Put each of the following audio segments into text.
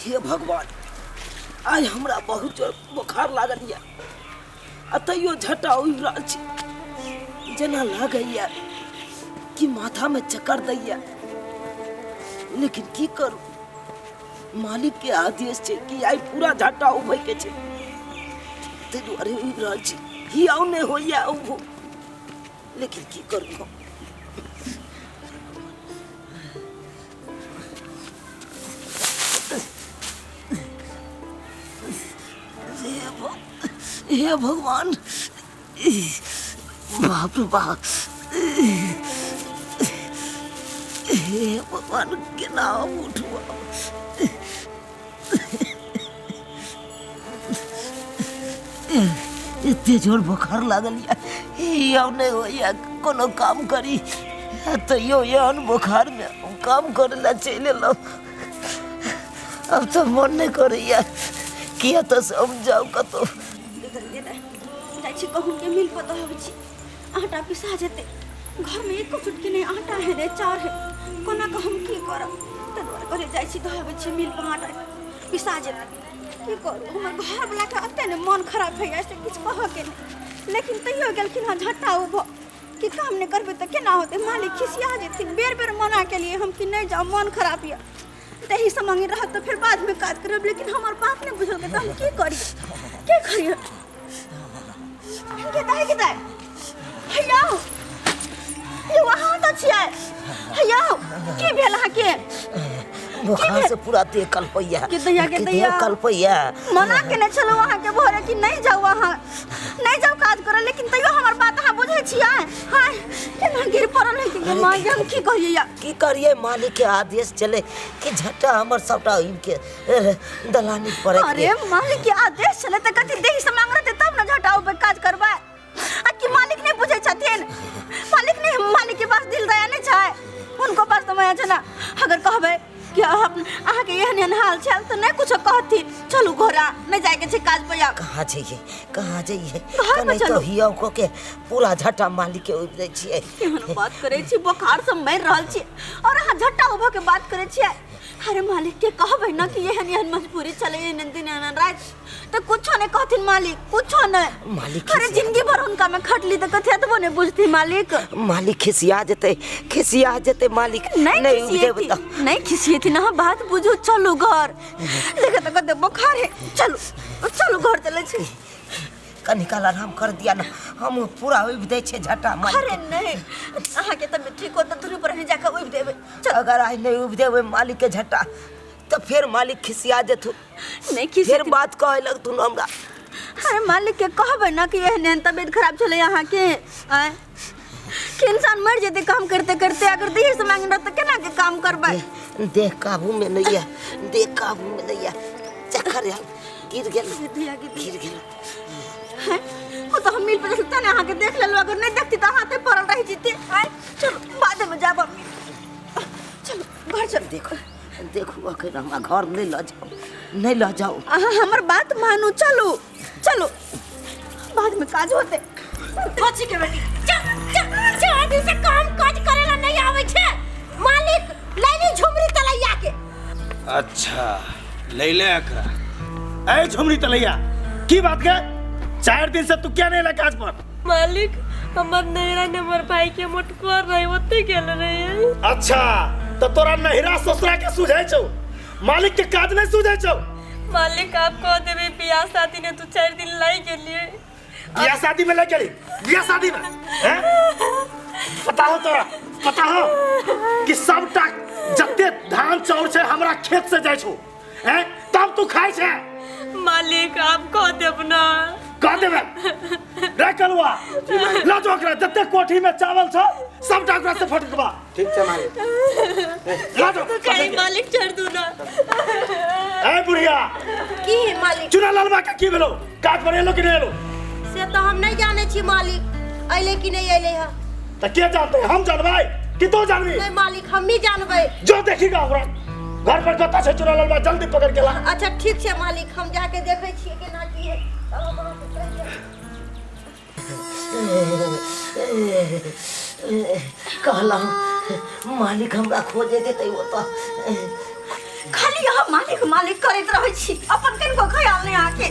हे भगवान, आइ हमरा बहुत जोर बोखार लागल यऽ आ तैयो झटा उड़ि रहल छी। जेना लागैया कि माथामे चक्कर दैया, लेकिन की करू, मालिक के आदेश छै कि आइ पूरा झटा उभै के छै, ताहि दुआरे उबि रहल छी। हियाव नहि होइया उभो, लेकिन की करू हम। हे भगवान, बाप रे बाप, हे भगवान, केना हम उठू आब? एते जोर बोखार लागल यऽ, आब नहि होइए कोनो काम करी, तैयो एहन बोखारमे हम काम करै लए चलि एलहुँ। आब तऽ मन नहि करैए किया तऽ से हम जाउ कतहु। जाइ छी गहूँमके मिल पर दहबै छी, आटा पिसा जेतै। घरमे एको चुटकी नहि आटा है, नहि चाउर है, कोना कऽ हम की करब? ताहि दुआरे कहलियै जाइ छी दहबै छी मिल पर, आटा पिसा जेतै। की करू, हमर घरवलाके एते ने मन खराब होइए से किछु कहऽके नहि, लेकिन तैयो गेलखिन हँ झट्टा उभऽ कि काम नहि करबै तऽ केना होतै, मालिक खिसिया जेथिन। बेर बेर मना केलियै हम कि नहि जाउ, मन खराब यऽ, तही से मांगे रहत तऽ फेर बादमे काज करब, लेकिन हमर बात नहि बुझलकै तऽ हम की करियै, की करियै? के दाइ, के दाइ, हैयौ यौ, अहाँ तऽ छियै? हैयौ, की भेल अहाँके? बोखार से पूरा देह कलपैया। के दैया, के दैया। देह कलपैया। मना केने छलहुँ अहाँके भोरे कि नहि जाउ, अहाँ नहि जाउ काज करऽ, लेकिन तैयो हमर बात अहाँ बुझै छियै? हाय, केना गिर पड़ल है कि माँ, हम की कहियै या? की करिए, मालिक के आदेश चले कि झट्टा हमर सबटा उबि के दलानी पर। अरे मालिक के आदेश चले तऽ कथी देही से मांग रहते तब ने झटा उबे काज करबै? आ कि मालिक नहि बुझै छथिन? मालिक नहि, मालिक के पास दिल दया नहि छै? हुनको पास तऽ माया छै ने। अगर कहबै कि अहाँके एहन एहन हाल छल तऽ नहि कुछो कहथिन। चलू घोड़ा, नहि जायके छै काज पर आब। कहाँ जइए, कहाँ जइए? घर पर नहीं तो चलू। हिया को के पूरा झट्टा मालिक के उबि दै छियै। केहन बात करै छी, बोखार से मरि रहल छी और अहाँ झट्टा उभऽ के बात करै छियै। अरे मालिक के कहबै ना कि एहन एहन मजबूरी छलै, एहन एहन दिन एहन राति, तऽ कुछो नहि कहथिन मालिक, कुछो नहि। मालिक अरे जिंदगी भर हुनका में खटली तऽ कथी एतबो नहि बुझती मालिक। मालिक खिसिया जेतै, खिसिया जेतै मालिक। नहीं नहि उपजेबै खिसियेथिन तऽ नहीं खिसियेथिन, अहाँ बात बुझू, चलू घर। देखे तऽ कते बोखार है, चलू चलू घर चलै छी। कनी काल आराम कर दिया ना, हम पूरा उबि दै छै झट्टा मालिक। अरे नहीं, अहाँके तबियत ठीक होत तऽ दुनू पर जाके उबि देबै। चल। अगर आइ नहि उबि देबै मालिक के झट्टा तऽ फेर मालिक खिसिया जेथु। नहीं फेर खिसियेथिन। बात कहै लगथुन हमरा। अरे मालिक के कहबै ना कि एहन एहन तबियत खराब छलै अहाँके, आँय कि इंसान मरि जेतै काम करते करते, अगर देह से मांगने रहत तऽ केना के काम करबै? देह काबू में नहीं है, देह काबू में नहीं है, चक्कर आयल, गिर गेल। धिया के गिर गेल। हैं? ओ तऽ हम मिल पर देखते ने अहाँके देख लेलहुँ, अगर नहि देखती तऽ हाथे पड़ल रहि जेती। आँय चलू बाद में जाब हम, चलू घर चलू। देखो देखू, अखन हमरा घर नहि लऽ जाउ, नहि लऽ जाउ। अहाँ हमर बात मानू, चलू चलू, बाद में काज होते। कोची के बेटी, चल चल चल, दिन से काम काज करेला नहीं आवे छे। मालिक लैली झुमरी तलैया के। अच्छा लैले एकरा। ए झुमरी तलैया, की बात के 4 दिन से तू क्या नहीं ला काज पर? मालिक हमर नैहरा ने हमर भाई के मोटकुआ रहे, ओते गेल रहे। अच्छा तो तोरा नैहरा ससुरा के सुझाई छौ, मालिक के काज नहीं सुझाई छौ? मालिक आप कह देबे बियाह शादी ने तू 4 दिन लाई गेलिए। बियाह शादी में लग गेली? बियाह शादी में हैं? पता हो तोरा, पता हो कि सबटा जते धान चाउर छै हमरा खेत से जाइ छौ, हैं, तब तू खाइ छै। मालिक आप कह देब ना। कह देबे रे कलुआ, ल जो ओकरा जते कोठी में चावल छौ सबटा ओकरा से फटकबा। ठीक छै मालिक। ल जो। तू कहीं मालिक छोड़ दू ना। ए बुढ़िया। की है मालिक? चुना लालबा के की भेलो, काज पर एलो कि नहीं एलो? से तो हम नहीं जाने छी मालिक, अइले कि नहीं अइले है। त के जानते, हम जानबै कि तू जानबी? नहीं मालिक हम ही जानबै। जो देखीगा ओकरा घर पर कत छै चुना लालबा, जल्दी पकड़ के ला। अच्छा ठीक छै मालिक, हम जाके देखै छियै केना की है, तब हम अहाँके कहि देब। कहलहुँ मालिक हमरा खोजे देतै ओतऽ। खाली अहाँ मालिक मालिक करैत रहै छी, अपन कनिको ख्याल नहि अहाँके।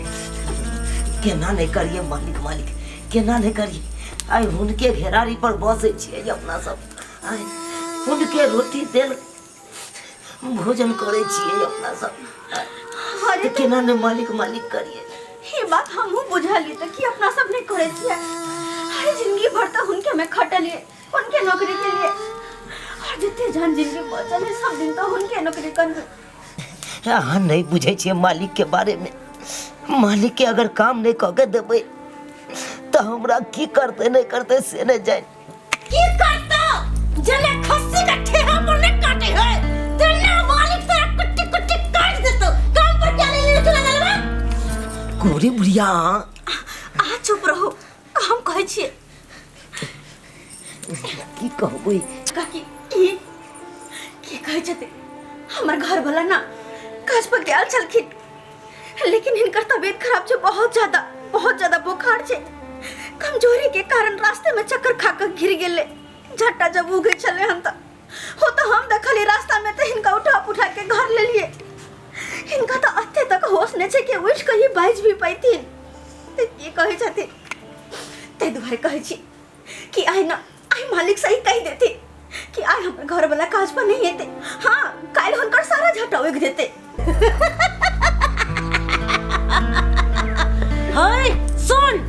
केना नहि करिए मालिक मालिक, केना नहि करिए। आइ हुनके घेरारी पर बसै छियै अपना सब, आइ हुनके रोटी तेल भोजन करै छियै अपना सब। अरे तऽ केना नहि मालिक मालिक करिए। ई बात हमहूँ बुझलियै, तऽ की अपना सब नहि करै छियै? अरे जिंदगी भर तऽ हुनके में खटलियै, हुनके नौकरी के लिए, और जते जान जिंदगी बचल है सब दिन तऽ हुनके नौकरी करबै। अहाँ नहि बुझै छियै मालिक के बारे में। मालिक के अगर काम नहि कऽ के देबै तऽ हमरा की करतै नहि करतै से नहि जानि। की करतो जने खस्सी का ठेहा पर नहीं काटे है तेने मालिक तेरा कुट्टी कुट्टी काट देतो। काम पर क्या ले ले चला दलवा? गोरी बुढ़िया, अहाँ चुप रहू, हम कहै छियै। की कहबै काकी, ई की कहै छथिन? हमर घर वाला ना काज पर गेल छलखिन, लेकिन हिनकर तबीयत खराब छै, बहुत ज्यादा, बहुत ज्यादा बुखार छै। कमजोरी के कारण रास्ते में चक्कर खा के गिर गेलै। झट्टा जब उगै छलै हन तऽ हो तऽ हम देखलियै रास्ता में, तऽ हिनका उठा पुठा के घर लेलियै। हिनका तऽ एते तक होश नहि छै कि उठि कऽ ही बाजि भी पैथिन। तऽ की कहै छथिन? ताहि दुआरे कहै छी कि आइ ना आइ मालिक सही कहि देथिन कि आइ हमर घर वाला काज पर नहीं एते। हाँ, काल्हि हुनकर सारा झटा उगि देते। है सुन,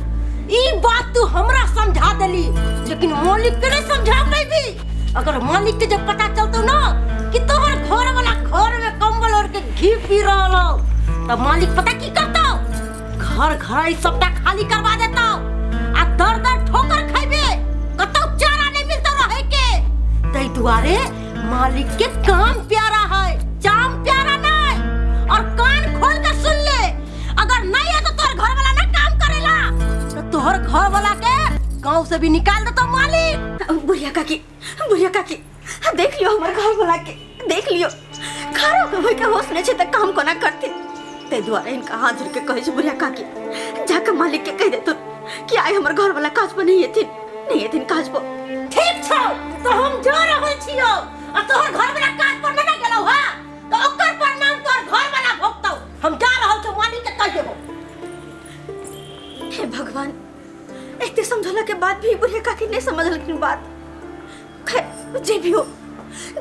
ई बात तू हमरा समझा देली, लेकिन मालिक के नहीं समझा पैबी। अगर मालिक के जब पता चलतो ना कि तोहर घर वाला घर में कंबल ओढ़ के घी पी रहल हो, तब मालिक पता की करतो? घर घर ई सबटा खाली करवा देतो आ दर दर ठोकर खैबे, कतौ चारा नहीं मिलतो रहे के। तै दुआरे मालिक के काम प्यारा है, चाम प्यारा नहीं। और कान खोल के सुन ले, अगर नहीं है तो तोहर घर वाला ना काम करेला तो तोहर घर वाला के गांव से भी निकाल देतो मालिक। बुढ़िया काकी, बुढ़िया काकी, देख लियो हमर घर वाला के, देख लियो। खारो के होय के होश नहीं छै तऽ काम कोना करथिन? ताहि दुआरे हिनका हाथ जोड़ के कहै छै बुढ़िया काकी, जाके मालिक के कहि देथुन कि आइ हमर घर वाला काज पर नहीं एथिन, नहीं एथिन काज पर। ठीक छौ, तो हम जा रहल छियौ आ तोहर घर वाला काज पर नहि गेलौ हा तो ओकर परिणाम तोहर घर वाला भोगतौ। हम जा रहल छियौ, मालिक के कहि देबौ। हे भगवान, एते समझौला के बाद भी बुढ़िया काकी नहीं समझलखिन बात। खैर जे भी हो,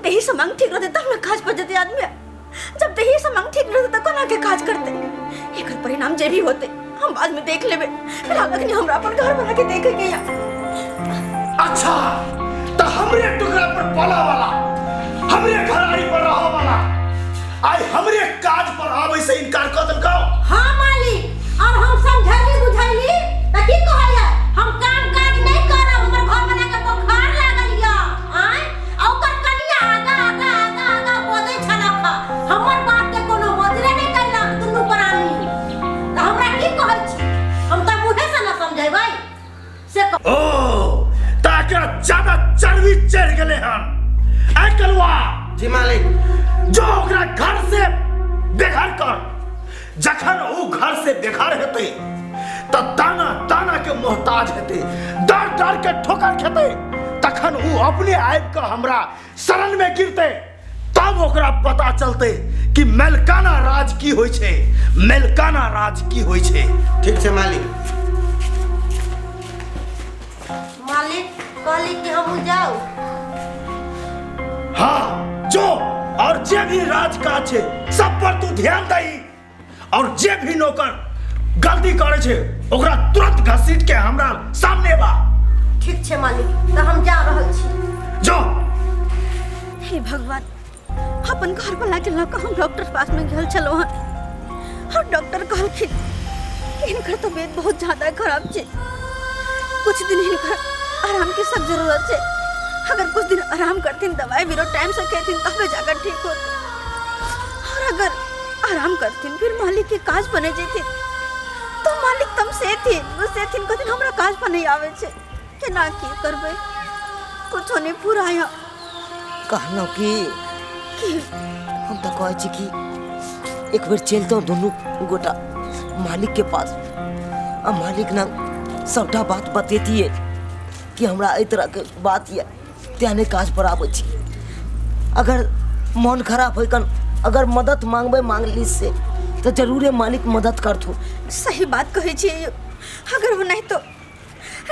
देही समांग ठीक रहते तब ना काज पर जते आदमी। जब देही समांग ठीक रहते त कोना के काज करते? एकर परिणाम जे भी होते हम बाद में देख लेबे। फिलहाल अखनी हमरा अपन घर बना के देखे के या। अच्छा, त हमरे टुकड़ा पर पला वाला, हमरे घराड़ी पर रह वाला आइ हमरे काज पर आबै से इनकार क देलकौ? हाँ मालिक, और हम समझैली बुझैली त की कहैया, हम काम काज नहीं करब, हमर घर बना के बोखार लागल या आय। आ ओकर कनिया आगा आगा आगा आगा बजै छलक, हमर बात के कोनो मजरे नहीं कैलक दुनू प्राणी। त हमरा की कहै छी? हम त मुहे से न समझेबै से कह। ओ त एकरा ज्यादा चर्बी चढ़ गेलै हन। ऐ कलुआ। जी मालिक। जो ओकरा घर से बेघर कर। जखन ओ घर से बेघर हेतै त ताना ताना के मोहताज हेतै, डर डर के ठोकर खेतै, तखन ओ अपने आबि कऽ हमरा शरण में गिरतै। तब ओकरा पता चलतै कि मेलकाना राज की होइ छै, मेलकाना राज की होइ छै। ठीक छै मालिक। मालिक कहली कि हम जाऊ। हाँ जो, और जे भी राज काज छै सब पर तू ध्यान दही, और जे भी नौकर गलती करे छै ओकरा तुरंत घसीट के हमरा सामने बा। ठीक छै मालिक, तऽ हम जा रहल छी। जो। हे भगवान, अपन घर वाला के लऽ कऽ हम डॉक्टर पास में गेल छलहुँ हन और डॉक्टर कहलखिन कि हिनकर तबियत बहुत ज्यादा खराब छै, कुछ दिन हिनकर आराम के सख्त जरूरत छै। अगर कुछ दिन आराम करथिन, दवाई बीरो टाइम से खेथिन, तबे जाकर ठीक होते। और अगर आराम करथिन फिर मालिक के काज बने जेथिन तो मालिक तम से थिन गुस्से थिन, कहथिन हमरा काज पर नहीं आवे छै। केना की करबै? कुछो नहीं फुराया। कहलहुँ कि की? हम तऽ कहै छी कि एक बेर चलितहुँ दुनू गोटा मालिक के पास, आ मालिक ना सबटा बात बतेतियै कि हमरा एहि तरहके बात यऽ, तेँ नहि काज पर आबै छी। अगर मन खराब होइकन अगर मदद मांगबै मांगली से तऽ जरूरे मालिक मदद करथु। सही बात कहै छियै यौ। अगर वो नहीं तो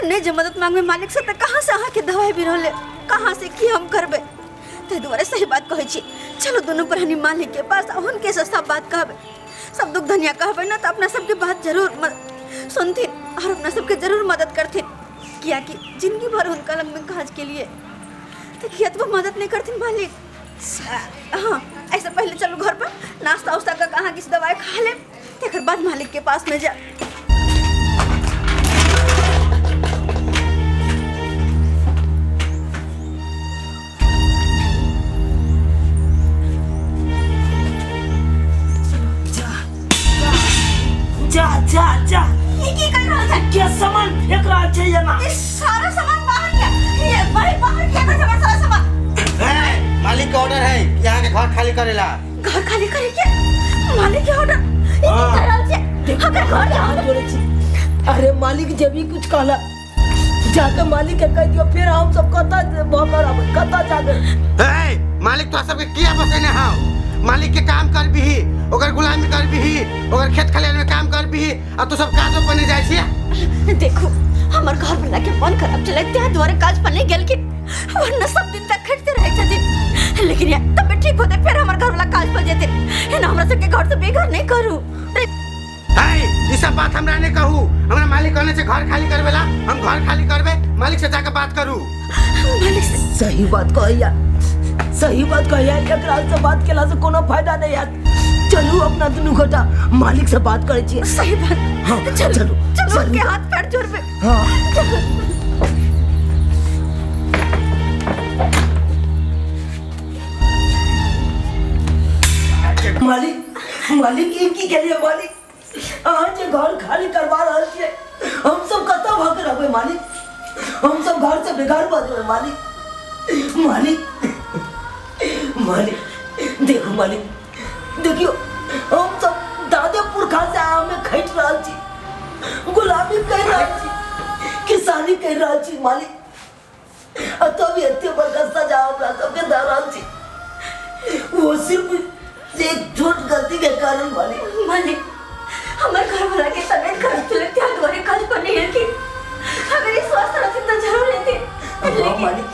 नहीं जे मदद मांगबै मालिक से तऽ कहाँ से अहाँके दवाइ भी रहलै, कहाँ से की हम करबै। ताहि दुआरे सही बात कहै छी, चलू दुनू प्राणी मालिक के पास आ हुनके से सब बात कहबै, सब दुख धनिया कहबै ने तऽ अपना सबके बात जरूर सुनथिन और अपना सबके जरूर मदद करथिन। कियाकि जिंदगी भर हुनका लगमे काज के लिए तऽ किया तो मदद नहीं करथिन मालिक। हाँ, ऐसे पहले चलू घर पर नाश्ता उस्ता कर अहाँ किछु दवाई खा लेब, तकर बाद मालिक के पास में जा। जा जा जा, ई की कर रहल छै? के सामान फेंक रहल छै एना? ई सारा सामान बाहर किया? ये भाई बाहर किया कर सामान, सारा सामान? है, मालिक का ऑर्डर है कि यहाँ के घर खाली करेला। घर खाली करे के मालिक के ऑर्डर? ई की कर रहल छै? अगर घर हाथ जोड़े छी। अरे मालिक जब भी कुछ कहला जाके मालिक के कह दियो, फिर हम सब कतऽ भऽ आबै, कतऽ जाके? है, मालिक तो सबके किया बसेने हौ? मालिक के काम करबिही, ओकर गुलामी करबिही, ओकर खेत खलिहान में काम करबिही, आ तू सब काजो पर नहीं जाइ छियै। देखू हमर घर वाला के मन खराब छलै, ताहि दुआरे काज पर नहीं गेलखिन, वरना सब दिन तक खटते रहै छथिन। लेकिन यार तबियत ठीक होते फिर हमर घर वाला काज पर जेथिन। एना हमरा सबके घर से बेघर नहीं करू। है, ई सब बात हमरा नहीं कहू। हमरा मालिक कहने छै घर खाली करबेला, हम घर खाली करबे, मालिक से जाके बात करू। मालिक से सही बात कहैया, सही बात कहैया। एकरा से बात केला से कोनो फायदा नहीं यार। चलू अपना दुनू गोटा मालिक से बात करै छियै। सही बात। हाँ, चलू, चलू, चलू, चलू। उनके हाथ पैर जोड़बे। हाँ। मालिक, मालिक ई की केलियै मालिक? अहाँ जे घर खाली करवा रहल छियै, हम सब कतऽ भऽ के रहबै मालिक? हम सब घर से बेघर भऽ जेबै मालिक। मालिक, मालिक देखू मालिक, देखियौ हम सब दादे पुरखा से अहाँ में खटि रहल छी, गुलामी करि रहल छी, किसानी करि रहल छी मालिक, आ तब एते बड़का सजा हमरा सबके दऽ रहल छी, वो सिर्फ एक छोट गलती के कारण मालिक। मालिक हमर घर वाला के तबियत खराब छलै, ताहि दुआरे काज पर नहीं एलखिन। अगर ई स्वस्थ रहथिन तऽ जरूर एथिन। हाँ लेकिन मालिक,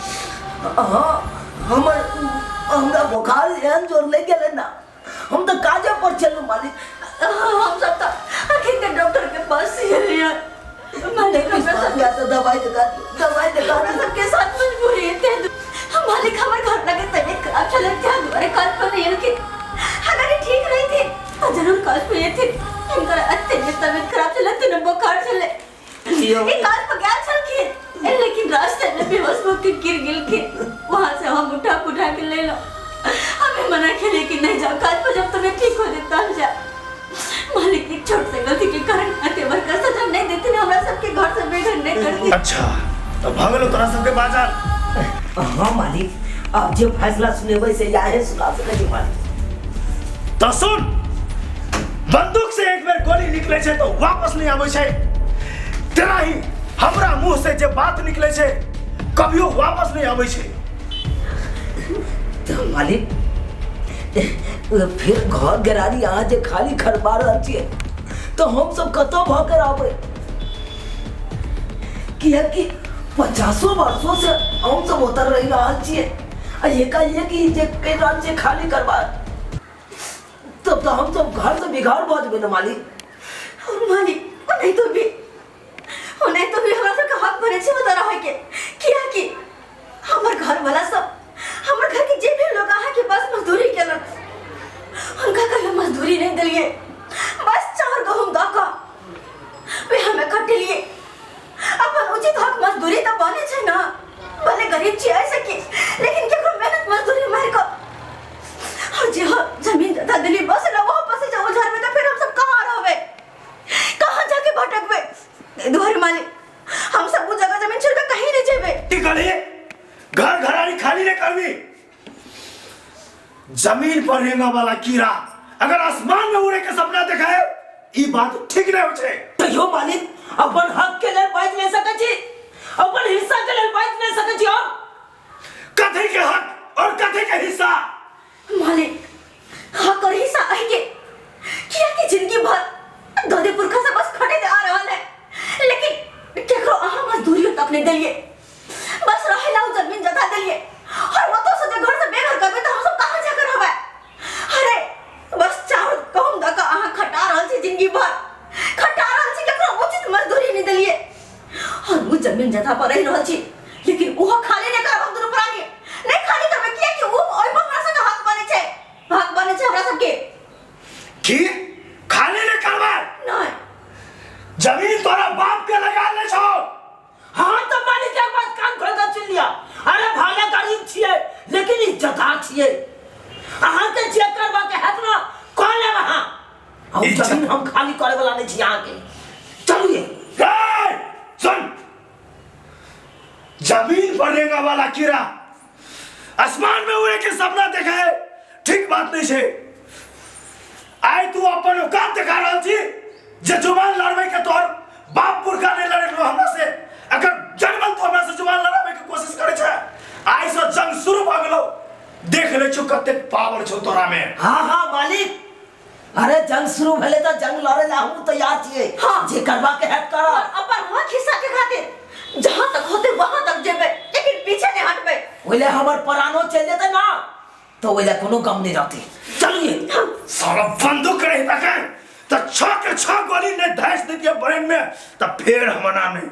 हाँ, हमर हमरा बुखार एहन जोर लागि गेलै ना, हम तऽ काजे पर छलहुँ मालिक। हम सब तऽ अखन के डॉक्टर के पास गेलियै मालिक। हमरा सब या तऽ दवाई देखा दियौ, दवाई देखा हमरा दियौ। सबके साथ मजबूरी है। मालिक हमर घर के तबियत खराब छलै, ताहि दुआरे काज पर नहीं एलखिन। अगर ई ठीक नहीं थे तो जरूर काज पर एथिन। हिनकर अत्यधिक तबियत खराब छलै, तीन बुखार छलै, यौ। ई काज पर गेल छलखिन, लेकिन रास्ते में बेहोश होके गिर गेलखिन। वहां से हम उठा पुठा के ले लो, हमें मना खेले कि नहीं जाओ काज पर, जब तुम्हें ठीक हो जाए तब जा। मालिक एक छोट से गलती के कारण अते बड़का सजा नहीं देते, हमरा सबके घर से बेघर नहीं करती। अच्छा तो भऽ गेलो तोरा सबके बाजार? हाँ मालिक, आप जे फैसला सुनेबै से याहे सुना सकै छी मालिक। तो सुन, बंदूक से एक बेर गोली निकले छै तो वापस नहीं आबै छै, तेना ही हमरा मुंह से जे बात निकले छै कभियो वापस नहीं आबै छै। तऽ मालिक फिर घर गेरारी अहाँ जे खाली करबा रहल छियै तऽ हम सब कतऽ भऽ के रहबै? कियाकि 50 वर्षों से हम सब ओतऽ रहि रहल छियै, आ एकाएक ई जे कहि रहल छियै खाली करबा, तब तऽ हम सब घर से बेघर भऽ जेबै ने मालिक। और मालिक नहीं तो भी नहीं तो भी हमरा सबके हक बनै छै ओतऽ रहैके, कियाकि हमर घर वाला सब, हमर घर के जे भी लोग अहाँ के पास मजदूरी केलक, हुनका कहियो मजदूरी नहीं देलिए, बस चाउर गहूम दऽ कऽ वे हमें खटेलिए। अपन उचित हक मजदूरी तऽ बनै छै ना, भले गरीब छी ऐसे की, लेकिन केकरो मेहनत मजदूरी मारि कऽ और जे हम जमीन जथा देली बस ना वहाँ बसे जाओ उधार में, तो फिर हम सब कहाँ रहबे, कहाँ जाके भटकबे? दुआरे मालिक हम सब वो जगह जमीन छोड़ के कहीं नहीं जेबे। की कहली? घर घरारी खाली नहीं करबी? जमीन पर रेंगा वाला कीड़ा अगर आसमान में उड़े के सपना देखाए, ई बात ठीक नहीं हो छै। तैयो मालिक अपन हक के लेल बाजि नहि सकै छी, अपन हिस्सा के लेल बाजि नहि सकै छी हम। कथी के हक और कथी के हिस्सा? मालिक हाँ कर हिस्सा आएंगे किया कि जिंदगी भर दादे पुरखा से बस खटे आ रहल है लेकिन केकरो अहाँ मजदूरियों तक नहीं देलिए बस रहे लाउ जमीन जथा देलिए और वो तो से घर से बेघर करबे तो हम सब कहाँ जाकर रहबे। अरे बस चाउर गहूम दऽ कऽ अहाँ खटा रहल छी जिंदगी भर खटा रहल छी केकरो उचित मजदूरी नहीं देलिए और वो जमीन जथा पर रहि रहल छी लेकिन ओहो खाली नहीं करब हम दुनू प्राणी नहीं खाली करबै किया कि ओ ओहि पर हमरा सबके हक बनै छै हक बनै छै हमरा सबके। की खाली नहीं करबै? नहीं। जमीन तोरा बाप के लगा ले छौ। हाँ तो मालिक के बात कान खोल के सुन लिया। अरे भाले गरीब छिए लेकिन इज्जतदार छिए। अहाँ के जे करबा के हैत ना कह लेब अहाँ। हम जमीन हम खाली करे वाला नहीं छी अहाँ के। चलू ये। ए, सुन जमीन पर रेंगा वाला कीड़ा आसमान में उड़े के सपना देखा है ठीक बात नहीं छे। आइ तू अपन औकात देखा रहल छी जे जुबान लड़बै के तोहर बाप पुरखा नहीं लड़े हमरा से। अगर जन्मल तो हमरा से जुबान लड़ाबै के कोशिश करे छे। आइ से जंग शुरू भ गेलो देख ले छु कतेक पावर छौ तोरा में। हाँ हाँ मालिक अरे जंग शुरू भेले त जंग लड़े ला हम तैयार छिए। हाँ। जे करबा के हैत कर। और अपन हक हिस्सा के खातिर जहां तक होते वहां तक जेबे लेकिन पीछे नहीं हटबे। ओइले हमर प्राणो चल जेते ना तो ओइले कोनो गम नहीं रहते। चलिए। साला बंदूक रही तक तो छह के छह गोली ने धैस देती ब्रेन में तो फिर हम ना नहीं।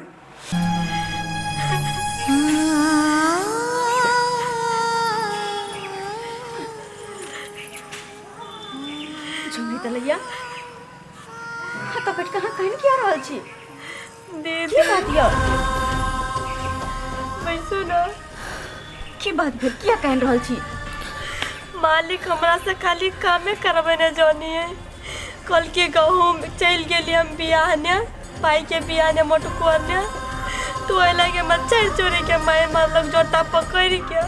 झुमरी तलैया हाँ तो बैठ कहाँ कहन किया रहल छी? दीदी की बात यौ? बैसू ना। की बात भेल किया कहन रहल छी? मालिक हमरा से खाली कामे करबे ने जानी है। कल के गहूम चल गेली हम बियाह ने भाई के बियाह ने मोटकुआ ने तो ओहि लगे मच्छर चोरी के माय मारलक जोटा पकड़ के।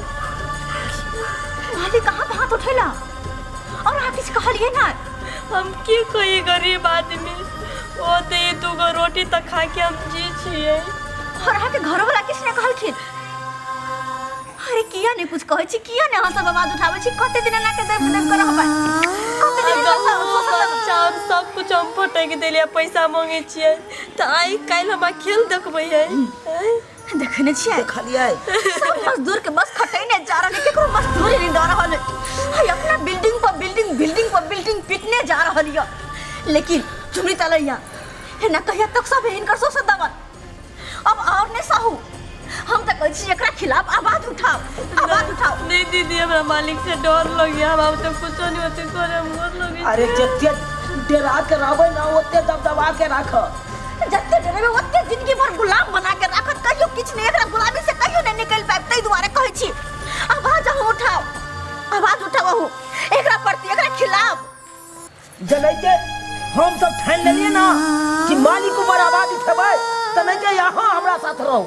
मालिक कहाँ हाथ उठेला और अहाँ किछु कहलिए ना? हम की कही गरीब आदमी ओ दे दूगो रोटी तक खा के हम जी छिए। और अहाँ के घरवाला किछु नहीं कहलखिन? अरे किया नहीं कुछ कहै छी किया नहीं अहाँ सब आवाज उठाबै छी? कते दिन एना के दब दब कर रहबै? कते दिन एना सब गहूम चाउर सब कुछ हम फटक देलियै पैसा मांगे छियै तऽ आइ काल्हि हमरा खेल देखबै है। देखै नहि छियै? देखलियै सब मजदूर के बस खटैने जा रहल है केकरो मजदूरी नहीं दऽ रहल है। है अपना बिल्डिंग पर बिल्डिंग बिल्डिंग पर बिल्डिंग पिटने जा रहल यऽ लेकिन झुमरी तलैया एना कहिया तक सब हिनकर शोषण दबल। अब और नहीं सहू हम तो कहै छी एकरा खिलाफ आवाज उठाओ आवाज उठाओ। नहीं दीदी हमरा मालिक से डर लग गया हम तो कुछो नहीं होते करे हम डर लगे। अरे जते डरा के रहबै ना ओते दबदबा के राख। जते डरेबै ओते जिंदगी भर गुलाम बना के राखत कहियो किछु नहीं एकरा गुलामी से कहियो नहीं निकल पाएब। ताहि दुआरे कहै छी आवाज अहूँ उठाओ आवाज उठाओ अहूँ एकरा प्रति एकरा खिलाफ। जनैते हम सब ठानि लेलिए ना कि मालिक ऊपर आवाज उठेबै तऽ नहीं ते यहाँ हमरा साथ रहू।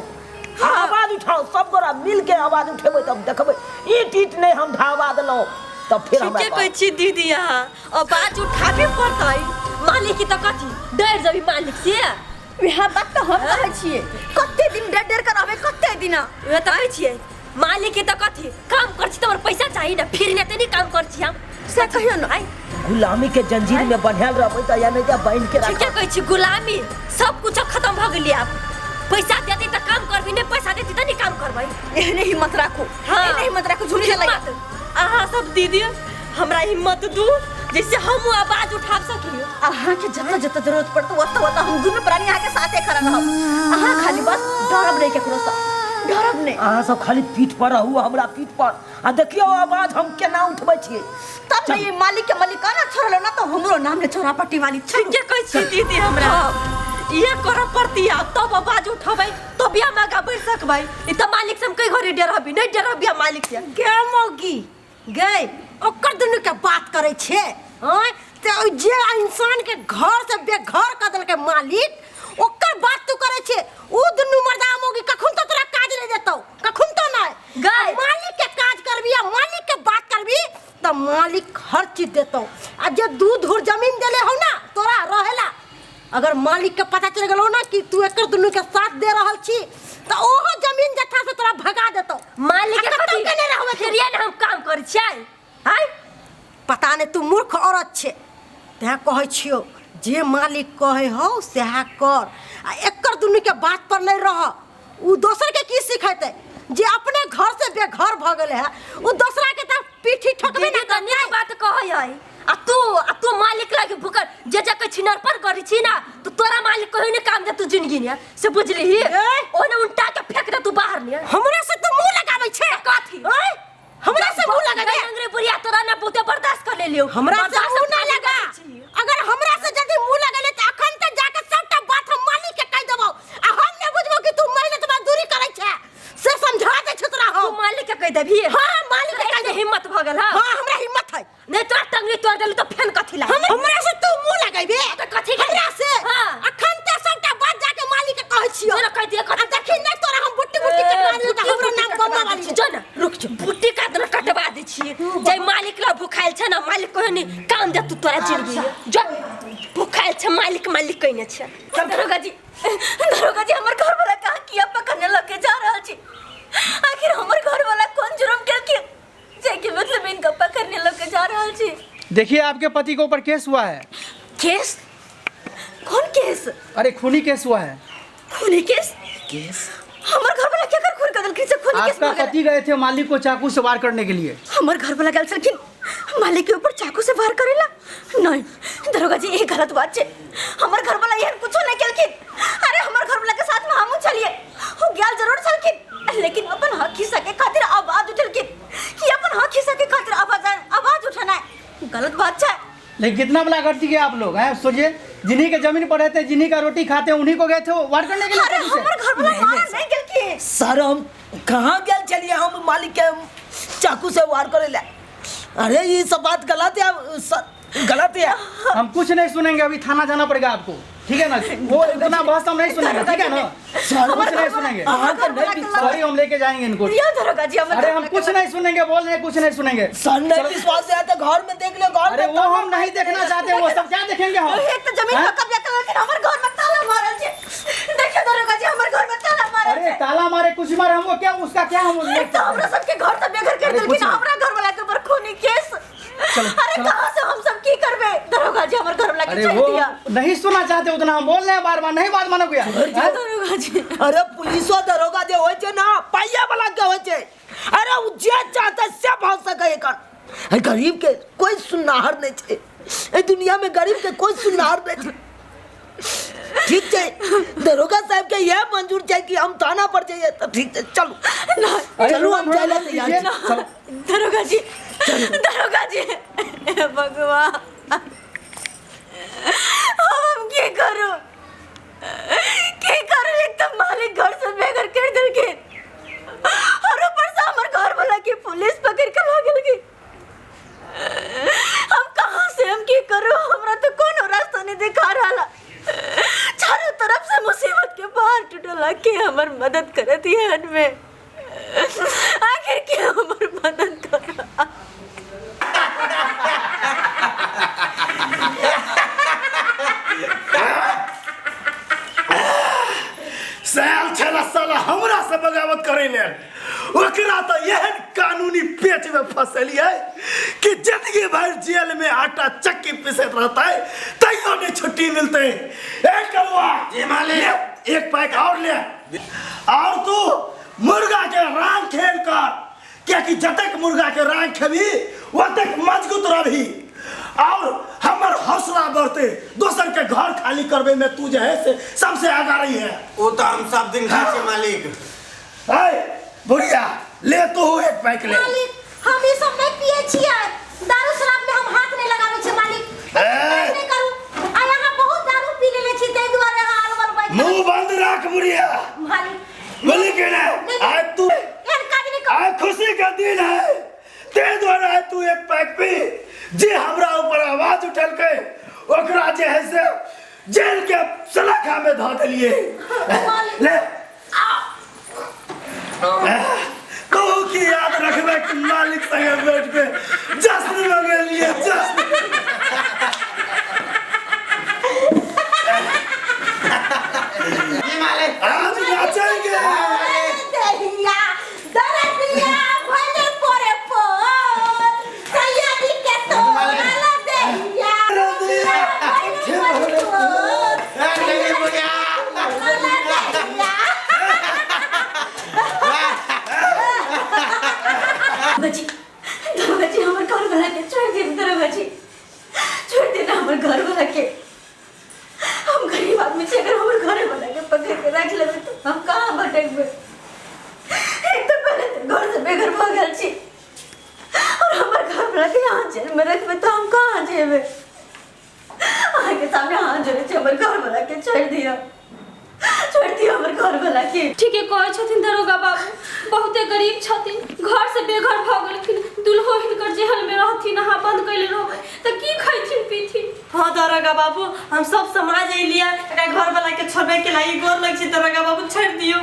हाँ। आवाज उठाओ सब गोरा मिल के आवाज उठेबै तब देखबै ईट ईट नहीं हम ढाबा देलहुँ तब फिर हमरा ठीके कहै छी दीदी अहाँ आवाज उठाबे पड़तै। मालिक की तऽ कथी डर जबी मालिक से? वएह बात तऽ हम कहै छियै कते दिन डर डर के रहबै कते दिन? वएह तऽ कहै छियै मालिक की तऽ कथी काम कर छी तऽ हमर पैसा चाही ना फिर ने तऽ नहीं काम कर छी हम। से कहियो ना। आइ गुलामी के जंजीर में बन्हायल रहबै तऽ या नहीं तऽ बान्हि के राखब। ठीके कहै छी गुलामी सब कुछ खत्म भऽ गेलै आब। पैसा देतै तऽ काम करबी नहीं पैसा देतै तऽ नहीं काम करबै। एहने हिम्मत राखू। हाँ। एहने हिम्मत राखू झुमरी तलैया। हिम्मत अहाँ सब दीदी हमरा हिम्मत दू जैसे हम आवाज उठा सकी। अहाँ के जतऽ जतऽ जरूरत पड़तै ओतऽ ओतऽ हम दुनू प्राणी अहाँ के साथे खड़ा रहब। अहाँ खाली बस डरब नहीं केकरो से डरब नहीं। अहाँ सब खाली पीठ पर रहू हमरा पीठ पर आ देखियौ आवाज हम केना उठबै छियै। तब ने ई मालिक के मालिकाना छोड़लो ना तो हमरो नाम ने छोड़ा पट्टी वाली। ठीके कहै छी दीदी हमरा ये करऽ पड़ती आब तब आवाज उठबै तब हम आगाँ बढ़ि सकबै। ई तऽ मालिक से हम कई घड़ी डरबी नहीं डरबी हम मालिक से। गे मौगी गे ओकर दुनू के बात करै छे आँय तऽ जे इंसान के घर से बेघर कऽ देलकै मालिक ओकर बात तू करै छे। उ दुनू मर्दा मौगी कखन तो तोरा काज नहीं देतौ कखन तो नहीं। गै। मालिक के काज करबी आ मालिक के बात करबी तऽ मालिक हर चीज देतौ। आ जे दू धुर जमीन देले हौ ना तोरा रहेला अगर मालिक के पता चल गेलो ना कि तू एकर दुनू के साथ दे रहल छी तऽ ओहो जमीन जथा से तोरा भगा देतौ। मालिक के आ कतौ कथी? केने रहबै तू? फिर ये ना हम काम करै छियै आय। पता पता नहि तू मूर्ख औरत छे तैं कहै छियौ जे मालिक कहै हौ सएह कर आ एकर दुनूके बात पर नहि रह ओ दोसरके की सिखेतै जे अपने घर से बेघर भऽ गेलै है ओ दोसरा के तऽ पीठी ठोकबे दीदी ना तऽ नीक बात कहै है आ तू मालिक लागे भुकर जे जे के छिनर पर करै छी ना तो तोरा मालिक कहियो ने काम दे तू जिंदगी ने से बुझलिही ओने उल्टा के फेंक दे तू बाहर ने हमरा से तू मुंह लगाबै छे कथी ओए हमरा से मुंह लगाबे अंग्रेज बुढ़िया तोरा ना बहुते बर्दाश्त कर लेलियो हमरा से बर्दाश्त मुंह ना खाली लगा करै छी। अगर हमरा से यदि मुंह लगेले त अखन तक जाके सबटा बात हम मालिक के कह देबो आ हम ने बुझबो कि तू मेहनत मजदूरी करै छे से समझा दे छे तोरा तू हम मालिक के कह देबही हां मालिक के कह एते देबो हिम्मत भ गेल हां हां हमरा हिम्मत है नहीं तोरा टंगरी तोड़ देलू तो फेन कथी लागे हमरा से तू मुंह लगेबे तऽ कथी के? हमरा से हाँ। अखन ते सबटा बात जाके मालिक के कहै छियो जो ना कह दिए आ देखी नहीं तोरा हम बुट्टी बुट्टी कटवा देलू तऽ हमरो नाम बम्मा वाली जो ना रुक जो बुट्टी का देना कटवा दे छिए जे मालिक ला भुखाइल छै ना मालिक कहियो नहीं काम दे तू तोरा जिंदगी में। जो भुखाइल छै मालिक मालिक कहने छै दरोगा जी दरोगा जी हमर घर वाला कहाँ किया पकड़ने लग के जा रहल छी आखिर हमर घर वाला कौन जुर्म केलखिन जे कि मतलब इनका पकड़ने लग के जा रहल छी देखिए आपके पति के ऊपर केस हुआ है केस कौन केस अरे खूनी केस हुआ है खूनी केस केस हमर घर वाला केकर खून कर देलखिन से खूनी केस आपका भऽ गेलै पति गए थे मालिक को चाकू से वार करने के लिए हमर घर वाला गेल छलखिन मालिक के ऊपर चाकू से वार करेला नहीं दरोगा जी ये गलत बात छै हमर घर वाला एहन कुछो नहीं केलखिन अरे हमर घर वाला के साथ में हमहू छलिए हो गेल जरूर छलखिन लेकिन अपन हक हिस्सा के खातिर आवाज उठेलखिन कि अपन हक हिस्सा के खातिर आवाज आवाज उठेनाइ गलत बात छै लेकिन कितना भला करती है आप लोग हैं सोचिए जिन्हीं के जमीन पर रहते हैं जिन्हीं का रोटी खाते हैं उन्हीं को गए थे वो वार करने के लिए अरे चाकू से? हमर घर वाला मारल नहीं गेलखिन सर हम कहाँ गेल छलिए हम मालिक के चाकू से वार करे ला अरे ये सब बात गलत है सर गलत है हम कुछ नहीं सुनेंगे अभी थाना जाना पड़ेगा आपको ठीक है ना वो इतना बहस हम नहीं सुनेंगे ठीक है ना कुछ नहीं सुनेंगे अहाँ के नहीं विश्वास सॉरी हम लेके जाएंगे इनको या दरोगा जी हमर अरे घर हम वाला कुछ नहीं सुनेंगे बोल रहे हैं, कुछ नहीं सुनेंगे सर नहीं विश्वास है तो घर में देख ले घर अरे में वो हम नहीं देखना चाहते वो सब क्या देखेंगे हम एक तो जमीन हैं? पर कब्जा कर लेकिन हमर घर में ताला मारल छै देखियो दरोगा जी हमर घर में ताला मारल अरे छै ताला मारे कुछ मारे हमको क्या उसका क्या हम एक तो हमरा सबके घर से बेघर कर अरे देलखिन कुछ नहीं। हमरा घर वाला के ऊपर खूनी केस चलो, अरे चलो। कहाँ से हम सब की करबे दरोगा जी हमर घर वाला के अरे छोड़ वो दिया नहीं सुनना चाहते उतना हम बोल रहे हैं बार बार नहीं बात मानोगे हैं? दरोगा जी अरे पुलिसो दरोगा जे होइ छै ना पाइया वाला के होइ छै अरे उ जे चाहते से भऽ सकै एकर ए गरीब के कोई सुननाहर नहीं छै ए दुनिया में गरीब के कोई सुननाहर नहीं छै ठीक छै दरोगा साहब के यह मंजूर छै कि हम थाना पर जाइए तो ठीक छै चलू अरे चलू हम थोड़ा जाइले मत तैयार कीजिए। छी चलो। दरोगा जी दरोगा जी हे भगवान हम की करू की करू एक तो मालिक घर से बेघर कर देलखिन और ऊपर से हमर घर वाला के पुलिस पकड़ के ला गेलखिन हम कहाँ से हम की करू हमरा तो कोनो रास्ता नहीं दिखा रहा चारों तरफ से मुसीबत के पहाड़ टूटला के हमर मदद करत ही में आखिर के हमर मदद कर सैल छला साला हमरा से बगावत करे लेल ओकरा तो एहन कानूनी पेच में फंसलिए कि जिंदगी भर जेल में आटा चक्की पिसत रहता है तैयो नहीं छुट्टी मिलते ए कौआ जी मालिक। ले, एक पैक और ले और तू मुर्गा के रांग खेल कर कियाकि जतेक मुर्गा के रांग खेबी ओतेक मजबूत रही और हमर हौसला बढ़ते दोसर के घर खाली करबे में तू जे है से सबसे आगा रही है वो तो हम सब दिन खाए छियै मालिक ऐ बुढ़िया ले तू एक पैक ले मालिक हम ई सब नहीं पिए छियै दारू शराब में हम हाथ नहीं लगाबै छियै मालिक ए! नहीं करू आ यहाँ बहुत दारू पी लेले छी ताहि दुआरे अहाँ अलबल बैठ मुंह बंद रख बुढ़िया मालिक बोली के ना आज तू एहन काज नहीं करू आज खुशी का दिन है ते द्वारा आज तू एक पैक पी जे हमरा ऊपर आवाज उठलकै ओकरा जे है से जेल के सलाखा में धऽ देलिए ले कहू की याद रखबै कि मालिक संगे बैठ के जश्न मनेलिए जश्न जी मालिक आज नाचेंगे दहिया दरदिया भले पोरे पोर सैया जी के तो मालिक हमर घर वाला के। हम गरीब आदमी छी, अगर हमर घरे वाला के पकड़ के राखि लेबै तऽ हम कहाँ भटकबै? एक तऽ पहिले तऽ घर से बेघर भऽ गेल छी और हमर घर वाला के यहाँ जेल में रखबै तऽ हम कहाँ जेबै? अहाँके सामने हाथ जोड़ै छी, हमर घर वाला के छोड़ि दिअ, छोड़ि दिअ हमर घर वाला के। ठीके कहै छथिन दरोगा बाबू, बहुते गरीब छथिन, घर से बेघर भऽ गेलखिन, दुल्हो हिनकर जेहल में रहथिन, अहाँ बंद कैले रहबै तऽ की खैथिन पीथिन? हाँ दरोगा बाबू, हम सब समाज अइलियै एकरा घर वाला के छोड़बै के लागि, गोर लग छी दरोगा बाबू, छोड़ि दियौ,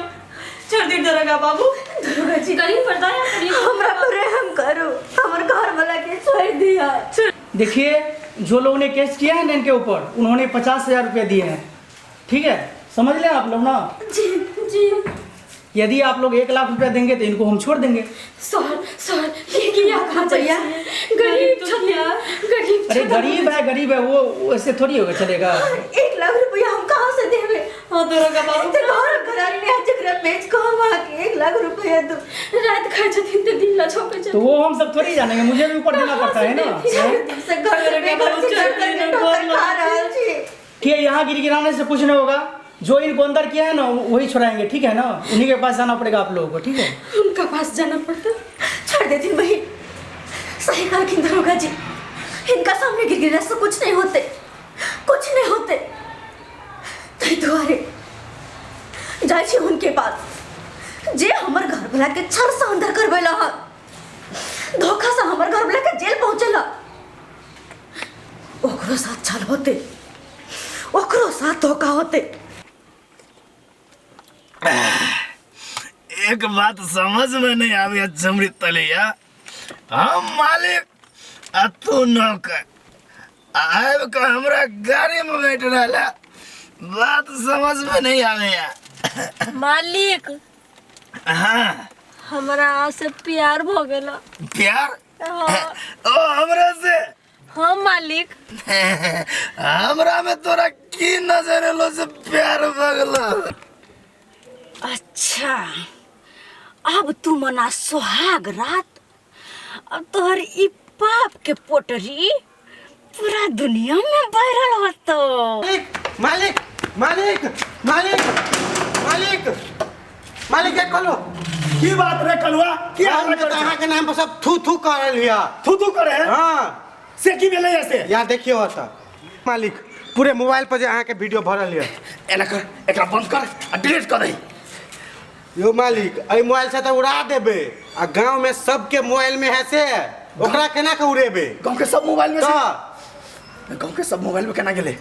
छोड़ि दियौ दरोगा बाबू। दरोगा जी, गरीब पर दया करियौ। हमरा पर रहम करू, हमर घर वाला के छोड़ि दिअ। देखिए, जो लोगों ने केस किया है ना इनके ऊपर, उन्होंने 50,000 रुपये दिए हैं, ठीक है, समझ लें आप लोग ना? जी जी। यदि आप लोग 1 लाख रुपया देंगे तो इनको हम छोड़ देंगे। सर सर, ये किया कहा भैया? गरीब छथिन, गरीब। अरे गरीब है, गरीब है, वो ऐसे थोड़ी होगा चलेगा। 1 लाख रुपया हम कहाँ से देबे? हाँ दरोगा बाबू, तऽ घर घरारी नहीं है जकरा बेच कऽ हम अहाँके 1 लाख रुपया दू। रात खाइ छथिन तऽ दिन ला छपै तो छथिन। वो हम सब थोड़ी जानेंगे, मुझे भी ऊपर देना पड़ता है ना, हैं? से घर से बेघर छी, दर दर के ठोकर खा रहल छी। ठीक है, यहाँ गिर गिराने से कुछ नहीं होगा, जो इनको अंदर किया है ना वही छुड़ाएंगे, ठीक है ना? उन्हीं के पास जाना पड़ेगा आप लोगों को, ठीक है? उनका पास जाना पड़ता। छोड़ देथिन बहिन, सही कहलखिन दरोगा जी, हिनका सामने गिर गिरा से कुछ नहीं होते, कुछ नहीं होते। ताहि दुआरे जाइ छी हुनके पास, जे हमर घर वाला के छल से अंदर करबेला हन, धोखा से हमर घर वाला के जेल पहुंचेला, ओकरो साथ छल होते, ओकरो साथ धोखा होते। एक बात समझ में नहीं आवे झुमरी तलैया, हम मालिक आ तू नौकर, आबि के हमरा गाड़ी में बैठ रहला, बात समझ में नहीं आवे। मालिक। हाँ। हमरा से प्यार भ गेल। प्यार? हाँ। ओ हमरा से? हाँ मालिक। हमरा में तोरा की नजर एलो से प्यार भ गेलो? अच्छा, अब तू मना सुहाग रात, अब तोहर ई पाप के पोटरी पूरा दुनिया में वायरल होतो। मालिक मालिक मालिक मालिक मालिक के कहलो। की बात रे कलुआ, की हाल हल्ला में करे? अहाँ के नाम पर सब थू थू कर रहल हिया। थू थू करे है? हाँ। से की भेलै ऐसे? यहाँ देखियो त मालिक, पूरे मोबाइल पर जे अहाँ के वीडियो भरल हिया। एना कर, एकरा बंद कर आ डिलीट कर दही। यो मालिक, एहि मोबाइल से त उड़ा देबे, आ गांव में सबके मोबाइल में है से ओकरा केना के उड़ेबे? गांव के सब मोबाइल में से? त गांव के सब मोबाइल में केना गेलै?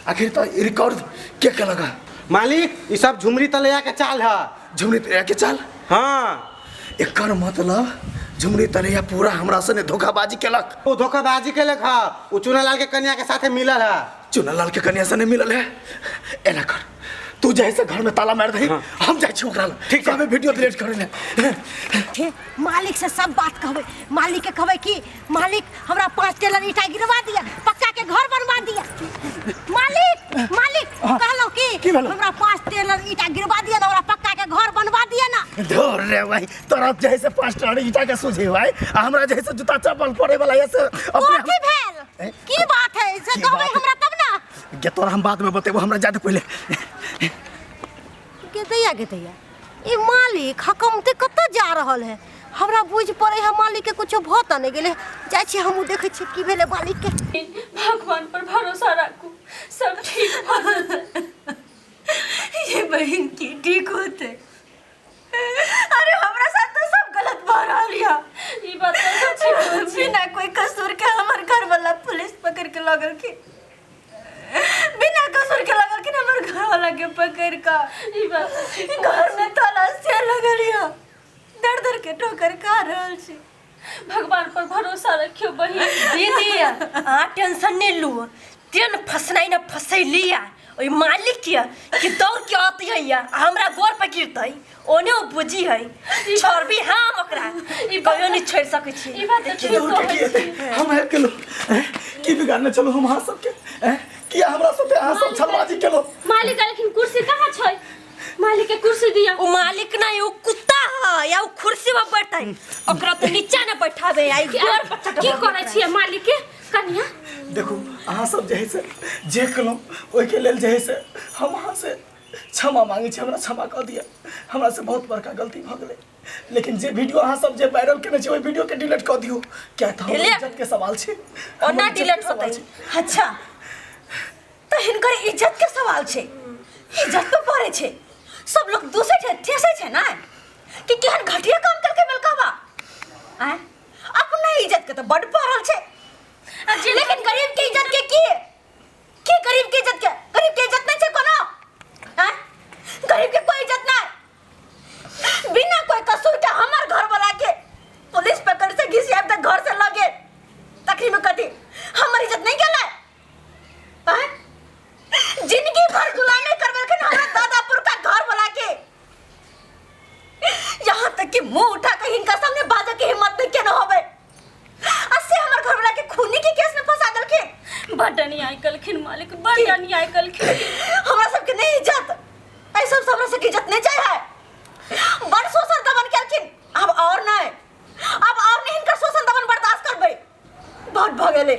आखिर त रिकॉर्ड के केलक? मालिक, ई सब झुमरी तलैया के चाल है। झुमरी तलैया के चाल? हाँ। एकर मतलब झुमरी तलैया पूरा हमरा सने धोखाबाजी केलक। ओ धोखाबाजी केलक है, ओ चुनालाल के कन्या के साथे मिलल है। चुनालाल के कन्या सने मिलल है? एना कर, तू जाए से घर में ताला मार दही, हम जाए छी ओकरा लग। ठीक छै। हमें वीडियो डिलीट करे ले। हे, मालिक से सब बात कहबै, मालिक के कहबै कि मालिक हमरा 5 टेलर ईटा गिरवा दिया, पक्का के घर बनवा दिया। मालिक मालिक कहलौ कि की भेलौ? हमरा 5 टेलर ईटा गिरवा दिया ना, हमरा पक्का के घर बनवा दिया ना। धोर रे भाई, तोरा जैसे 5 टेलर ईटा के सूझे भाई, आ हमरा जैसे जूता चप्पल पड़े वाला ऐसे अपने कथी भेल? की बात है से की कहबै बात है? हमरा तब ना। गे तोरा हम बाद में बतेबो, हमरा जादे पहिले। गेदैया गेदैया, ई मालिक हकमते कतऽ जा रहल है? हमरा बुझि पड़े है मालिक के कुछो भऽ तऽ नहि गेलै। जाइ छी हमहूँ देखै छी की भेलै मालिक के। भगवान पर भरोसा राखू, सब ठीक भऽ जेतै। ये बहन की ठीक होते? अरे हमरा साथ तो सब गलत भऽ रहल या। ई बात तऽ सच्ची कहै छी। बिना कोई कसूर के हमर घर वाला पुलिस पकड़ के लगल के, बिना कसूर के लगल के हमर घर वाला के पकड़ का ई बात सच्ची कहै घर में ताला से लगल या, दर दर के ठोकर खा रहल छी। भगवान पर भरोसा रखियो बहिन। दीदी अहाँ टेंशन नहीं लू, तेन फसनाई न फसैलिया ओहि मालिक के कि दौड़ के आती है या हमरा गोर पर गिरतै, ओने ओ बुझी है छोड़बी हम ओकरा कहियो नहीं छोड़ सकै छी। ई बात तऽ ठीक कहै छी। हम हेल्प केलहुँ, की बिगाड़ने चलू हम अहाँ सबके? किया हमरा साथे अहाँ सब छलबाजी केलहुँ? मालिक कहलखिन कुर्सी कहाँ छै? मालिक के कुर्सी दिया। ओ मालिक नहीं, ओ कुत्ता है या ओ कुर्सी पर बैठतै, ओकरा तो नीचा न बैठाबे, आई गोर पर चढ़ाबे। की करै छियै मालिक के? कनिया देखू अहाँ सब जे है से जे केलहुँ ओहिके लेल जे है से हम अहाँ से क्षमा मांगै छी, हमरा क्षमा कऽ दिअ, हमरा से बहुत बड़का गलती भऽ गेलै। लेकिन जे वीडियो अहाँ सब जे वायरल केने छी ओहि वीडियो के डिलीट कऽ दियौ, किया तऽ हमर Delete? इज्जत के सवाल छै। ओना हमर इज्जत के डिलीट सवाल होतै। छै। अच्छा तऽ हिनकर इज्जत के सवाल छै, इज्जत पे पड़े छै, सब लोग दूसरे छै ठेसे छै ना कि केहन घटिया काम करके मलकावा आय, अपना इज्जत के तो बड पड़ल छै, लेकिन गरीब के इज्जत के की की गरीब के इज्जत के, गरीब के इज्जत नहीं छै कोनो आय, गरीब के कोई इज्जत नहीं। बिना कोई कसूर के हमर घर वाला के पुलिस पकड़ से घिसियाब तक घर से लगे तखनी में कथी हमर इज्जत नहीं गेलै आय? जिंदगी भर गुलामी करबेलखिन हमरा दादा पुरखा घर वाला के, यहाँ तक कि मुंह उठा के हिनका सामने बाजे के हिम्मत नहीं केने होबे, आ से हमर घर वाला के खूनी के केस में फंसा देलखिन। बड अन्याय कलखिन मालिक, बड अन्याय कलखिन। हमरा सबके नहीं इज्जत, ऐ सब हमरा सबके इज्जत नहीं चाहिए है। बड़ शोषण दमन केलखिन, अब और नहीं, अब और नहीं हिनकर शोषण दमन बर्दाश्त करबै, बहुत भऽ गेलै,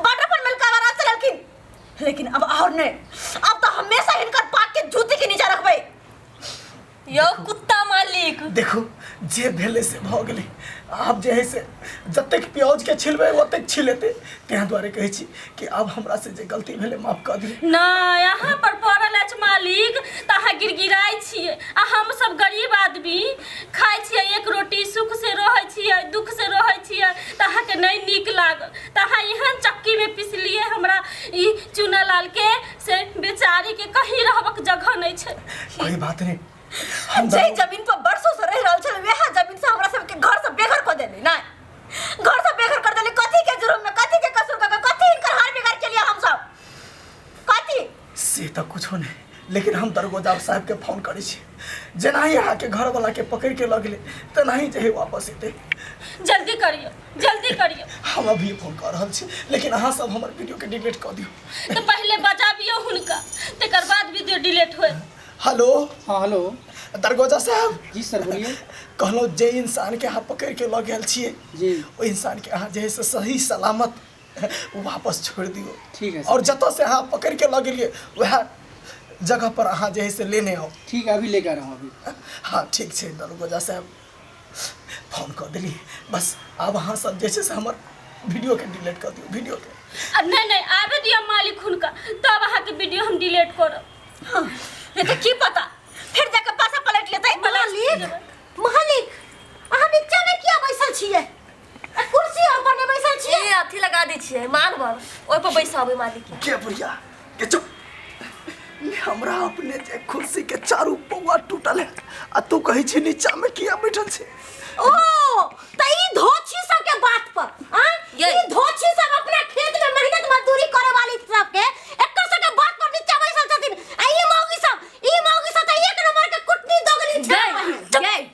बड अपन मिलका राज चलेलखिन, लेकिन अब और नहीं, अब तो हमेशा हिनकर पाक के जूती के नीचा रखबै। यौ कुत्ता मालिक, देखू जे भेलै से भऽ गेलै, आब जे है से जतेक प्याज के छिलबै ओतेक छिलेतै, ताहि दुआरे कहै छी कि आब हमरा से जे गलती भेलै माफ कऽ दियौ। नहि अहाँ पर पड़ल अछि मालिक तऽ अहाँ गिड़गिड़ाइ छियै, आ हम सब गरीब आदमी खाइ छियै एक रोटी, सुख से रहै छियै दुख से रहै छियै, तऽ अहाँके नहि नीक लागल तऽ अहाँ एहन चक्कीमे पिसलियै हमरा ई चुनालाल के, से बेचारीके कहीं रहबक जगह नहि छै। कोई बात नहीं, हम जे जमीन पर बरसों से रह रहल छल वएह जमीन से हमरा सबके घर से बेघर कऽ देली, नहीं घर से बेघर कर देली, कथी के जुर्म में, कथी के कसूर कऽ के, कथी हिनकर हार बिगाड़ के लिए हम सब कथी से तऽ कुछो नहीं, लेकिन हम दरगोजा साहब के फोन करै छी, जेनाही अहाँके घरवाला के पकड़ के लऽ गेलै तेनाही जे है वापस एतै। जल्दी करियौ, जल्दी करियौ। हम अभी फोन कऽ रहल छी, लेकिन अहाँ सब हमर वीडियो के डिलीट कऽ दियौ। तऽ पहिले बजाबियौ हुनका, तकर बाद वीडियो डिलीट होयत। हेलो। हाँ हेलो। दरगोजा साहब। जी सर बोलिए। कहलहुँ जे इंसान के अहाँ पकड़ के लऽ गेल छियै जी, ओहि इंसान के अहाँ जे है से सही सलामत वापस छोड़ दियौ। ठीक है सर। और जतऽ से अहाँ पकड़ के लऽ गेलियै वएह जगह पर अहाँ जे है से लेने आउ। ठीक है, अभी लेकर आ रहा हूँ अभी। हाँ ठीक छै दरगोजा साहब, फोन कऽ देली, बस आब अहाँ सब जे छै से हमर वीडियो के डिलीट कऽ दियौ, वीडियो के। आ नहि नहि आबे दियौ मालिक हुनका, तब अहाँके वीडियो हम डिलीट करब। हाँ, नहीं तो की पता फिर जाके पासा पलट लेतै। मालिक, मालिक अहाँ नीचा में किया बैसल छियै? आ कुर्सी और पर नहि बैसल छियै? ए अथी लगा दै छियै मान भर, ओहि पर बैसाबै मालिक के। के बुढ़िया के चुप, हमरा अपने जे कुर्सी के चारू पौआ टूटल है आ तू कहै छी नीचा में किया बैठल छी? ओ त ई धोछी सब के बात पर आ ये। ई धोछी सब अपना खेत में मेहनत मजदूरी करे वाली सब के एकर सब के बात पर नीचा बैसल छथिन, आ ई मौगी सब, ई मौगी सब त एक नंबर के कुटनी दोगली छै। गई गई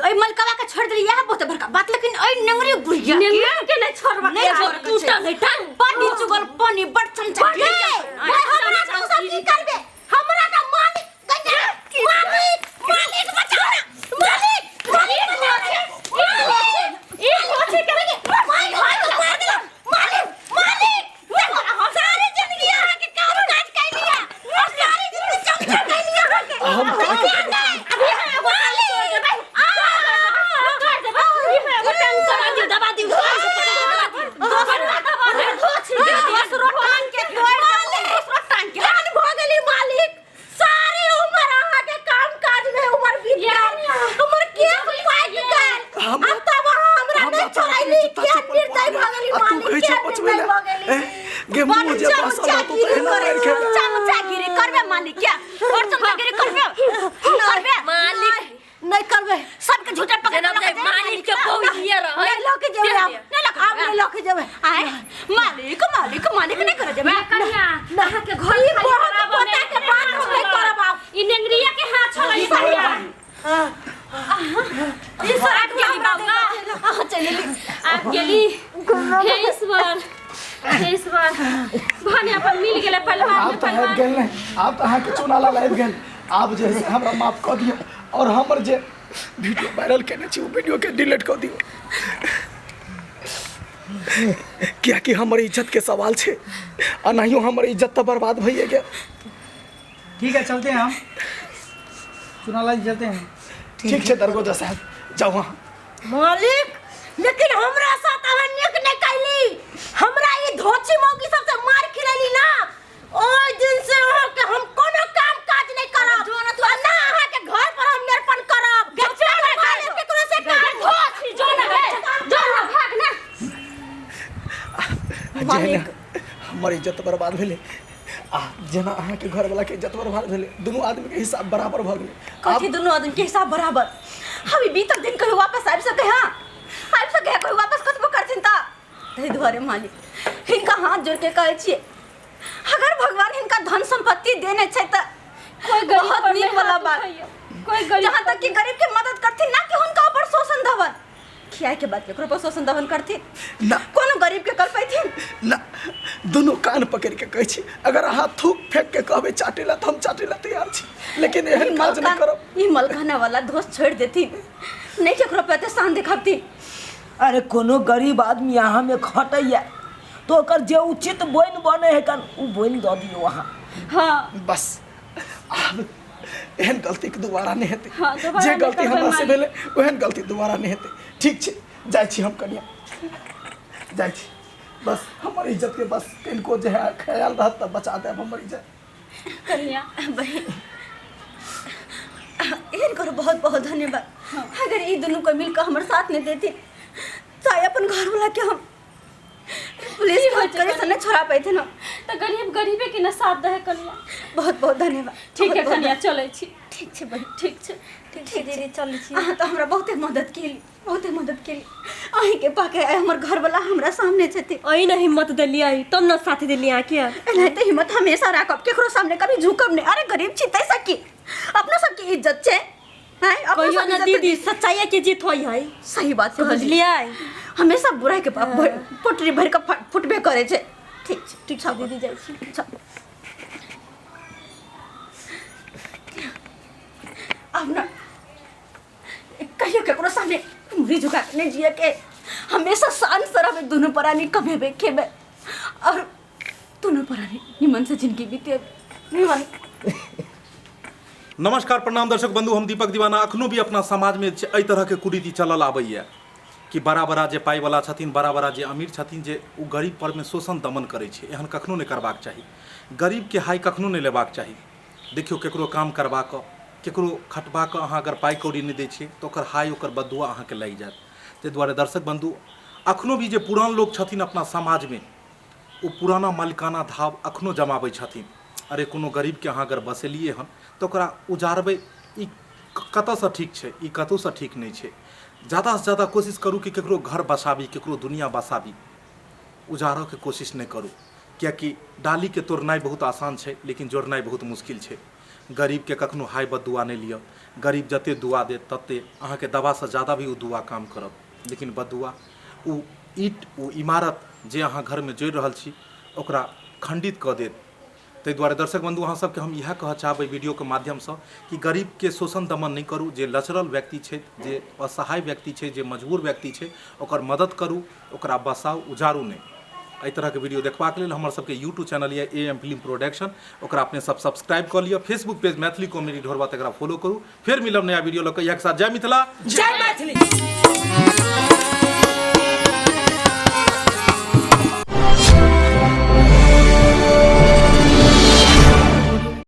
ओइ मलकवा के छोड़ देली इएह बहुत बड़का बात, लेकिन ओइ नेंगरी बुढ़िया के नेंगरा के नहीं छोड़बा, नहीं छोड़बा के छै। टूटल है टांग। बड़ी चुगल पानी बड़ चमचा बड़ी भाई हमरा तू सब की करबे, हमरा त मालिक गंजा मालिक, मालिक बचाओ ना, मालिक, मालिक बचाओ ना, मालिक, ई कोची करेंगे? मालिक, मालिक, मार देला, मालिक, मालिक, देखो ना, सारी जिंदगी अहाँ के काम काज कैलिया और सारी जिंदगी चमचा कैलिया अहाँ के। हम का नहीं, अभी हम एगो मालिक, आ, छोड़ देबै, ई है एगो टांग दबा दियौ, दबा दियौ, दोसरो टांग के तोड़ देबै, दोसरो टांग के। जान भऽ गेली मालिक, सारी उम्र अहाँ के काम काज में उम्र बीत गेल, हमर केस पाकि गेल, अब तब अहाँ हमरा हमरा नहि तऽ अपने छोड़ैली, जूता केहन चप्पल निर्दय भऽ गेली आ तू मालिक, कहै छै केहन पचबै निर्दय लए। भऽ गेली। ए, गे बड़ मुँह जे बसल रहतौ तऽ चमचागिरी एना करै मारि खेबै। चमचागिरी करबे मालिक क्या और चमचागिरी करबे करबे मालिक नहि करबै, सबके झूठा पकड़ जेना जे मालिक के बहु हिये रहै। नहि लऽ के जेबै आब, नहि लऽ के आब नहि लऽ के जेबै। आय मालिक मालिक मालिक नहीं करे जेबै। कन्या अहाँ के घर ई खाली बहुत कराबऽ पोता नहि के बात हम नहि करब आब। ई नेंगरिया के हाथ छलै कन्या। ई सब आबि गेली बौआ, अहाँ चलि एली। आबि गेली। हे ईश्वर, हे ईश्वर, भने अपन मिल गेलै परिवार आब में तऽ आबि परिवार। गेल नहि, आब तऽ अहाँके चुना लाल आबि गेल, आब जे है से हमरा माफ कऽ दिअ और हमर जे वीडियो वायरल केने छी ओ वीडियो के डिलीट कऽ दियौ। कियाकि हमर इज्जत के सवाल छै आ नहियो हमर इज्जत तऽ बर्बाद भइए गेल। ठीक है, चलते हैं हम चुनालाल जी, चलते हैं। ठीक छै दरगोजा साहब, जाउ अहाँ। मालिक, लेकिन हमरा साथ अहाँ नीक नहि कैली। हमरा ई धोची मौगी सबसे मार खिलैली ना, ओहि दिन से अहाँके हम कोनो काम काज नहि करब आ ना अहाँके घर पर हम निर्पण करब। मालिक, केकरो से काम धोची जो ना है, जो ना भाग ना। जेना हमर इज्जत बर्बाद भेलै आ जेना अहाँके घरवला के इज्जत बर्बाद भेलै, दुनू आदमी के हिसाब बराबर भऽ गेलै। कथी दुनू आदमी के हिसाब बराबर? हम ई बीतल दिन कहियो वापस आबि सकै हँ? आबि सकै है कहियो वापस? कतबो करथिन तऽ? ताहि दुआरे मालिक, हिनका हाथ जोड़ के कहै छियै, अगर भगवान हिनका धन संपत्ति देने छै तऽ कोई गरीब बहुत पर नीक नहीं वाला हाथ बात। उठाइए। कोई गरीब जहाँ पर तक कि गरीब के मदद करथिन, ना कि हुनका ऊपर शोषण दमन। खियाए के बाद केकरो पर शोषण दमन करथिन? ना। कोनो गरीब के कर पैथिन? ना। दुनू कान पकड़ के कहै छी, अगर अहाँ थूक फेंक के कहबै चाटे ला तऽ हम चाटे ला तैयार छी, लेकिन एहन काज नहि करब। ई मलखाना वाला दोस्त छोड़ देथिन, नहीं केकरो पे एते शान देखाबथिन। अरे कोनो गरीब आदमी अहाँ में खटैया तो ओकर जे उचित बोनि बने है कन, उ बोनि दऽ दियौ अहाँ। हाँ। बस, आब एहन गलती के दोबारा नहि हेतै। हाँ, दोबारा जे नहि गलती करबै हमरा से मालिक। भेलै, ओहन गलती दोबारा नहि हेतै। ठीक छै, जाइ छी हम कनिया, जाइ छी। बस हमर इज्जत के बस किनको जे है ख्याल रहत तऽ बचा देब हमर इज्जत। कनिया। बहिन, एहन करो, बहुत बहुत धन्यवाद। अगर ई दुनू कोई मिलकर हमर साथ नहीं देती तो आई अपन घर वाला के हम पुलिस की के होइ हाथ छै करे से कनिया? नहीं छोड़ा पैथे ना। तऽ गरीब गरीबे के ना साथ दहे कनिया। बहुत बहुत धन्यवाद। ठीक है बहुत-बहुत कनिया, चलै छी। ठीक छै बहिन। ठीक छै। ठीक ठीक छै दीदी, चलै छी। अहाँ तऽ हमरा बहुते मदद केली, बहुते मदद केली। अहीँके पाके आइ हमर घरवाला हमरा सामने छथिन। अहीं ने हिम्मत देलियै तब ने साथ देलियै अहाँके। एनाहिते हिम्मत हमेशा राखब, केकरो सामने कभी झुकब नहि। अरे गरीब छी ताहिसँ की, अपनो सबके इज्जत छै। आँय, अपनो कहियो सब ना इज्जत दीदी, सच्चाई के जीत होई है। सही बात से कहलियै। बुझलियै? हमेशा बुराई के पाप पोटरी भरि कऽ फुटबे करै छै। ठीक छै, ठीक छै दीदी, जाइ छी। आब ना कहियो केकरो सामने मुड़ी झुका के नहीं जिए के, हमेशा शान से रहबे दुनू प्राणी, कमेबे खेबे और दुनू प्राणी निमन से जिंदगी बीतेबे निमन। नमस्कार, प्रणाम दर्शक बंधु, हम दीपक दीवाना। अखनो भी अपना समाज में एहि तरहके कुरीति चलल आबैए कि बड़ा बड़ा जे पाइवला छथिन, बड़ा बड़ा जे अमीर छथिन, जे ओ गरीब परमे शोषण दमन करै छै। एहन कखनो नहि करबाक चाही। गरीबके हाइ कखनो नहि लेबाक चाही। देखियौ, केकरो काम करबा कऽ, केकरो खटबा कऽ अहाँ अगर पाइ कौड़ी नहि दै छियै तऽ ओकर हाइ, ओकर बददुआ अहाँके लागि जायत। ताहि दुआरे दर्शक बंधु, अखनो भी जे पुरान लोक छथिन अपना समाजमे, ओ पुराना मालिकाना धाव अखनो जमाबै छथिन। अरे कोनो गरीबके अहाँ अगर बसेलियै हन तऽ ओकरा उजारबै, ई कतऽसँ ठीक छै? ई कतहुसँ ठीक नहि छै। जादासँ जादा कोशिश करू कि केकरो घर बसाबी, केकरो दुनिया बसाबी, उजारऽके कोशिश नहि करू। किएकि डालीके तोड़नाइ बहुत आसान छै, लेकिन जोड़नाइ बहुत मुश्किल छै। गरीबके कखनो हाय बददुआ नहि लिअ। गरीब जते दुआ देत तते अहाँके दवासँ जादा भी ओ दुआ काम करत, लेकिन बददुआ ओ ईट, ओ इमारत जे अहाँ घरमे जोड़ि रहल छी, ओकरा खण्डित कऽ देत। ताहि दुआरे दर्शक बंधु, अहाँ सबके हम इएह कहऽ चाहबै वीडियोके माध्यमसँ कि गरीबके शोषण दमन नहि करू। जे लचरल व्यक्ति छै, जे असहाय व्यक्ति छै, जे मजबूर व्यक्ति छै, ओकर मदद करू, ओकरा बसाउ, उजारू नहि। एहि तरहके वीडियो देखबाक लेल हमर सबके यूट्यूब चैनल यऽ ए एम फिल्म प्रोडक्शन, ओकरा अपने सब सब्सक्राइब कऽ लिअ। फेसबुक पेज मैथिली कॉमेडी ढोरबा, तकरा फॉलो करू। फेर मिलब नया वीडियो लऽ कऽ। इएह के साथ जय मिथिला, जय मैथिली।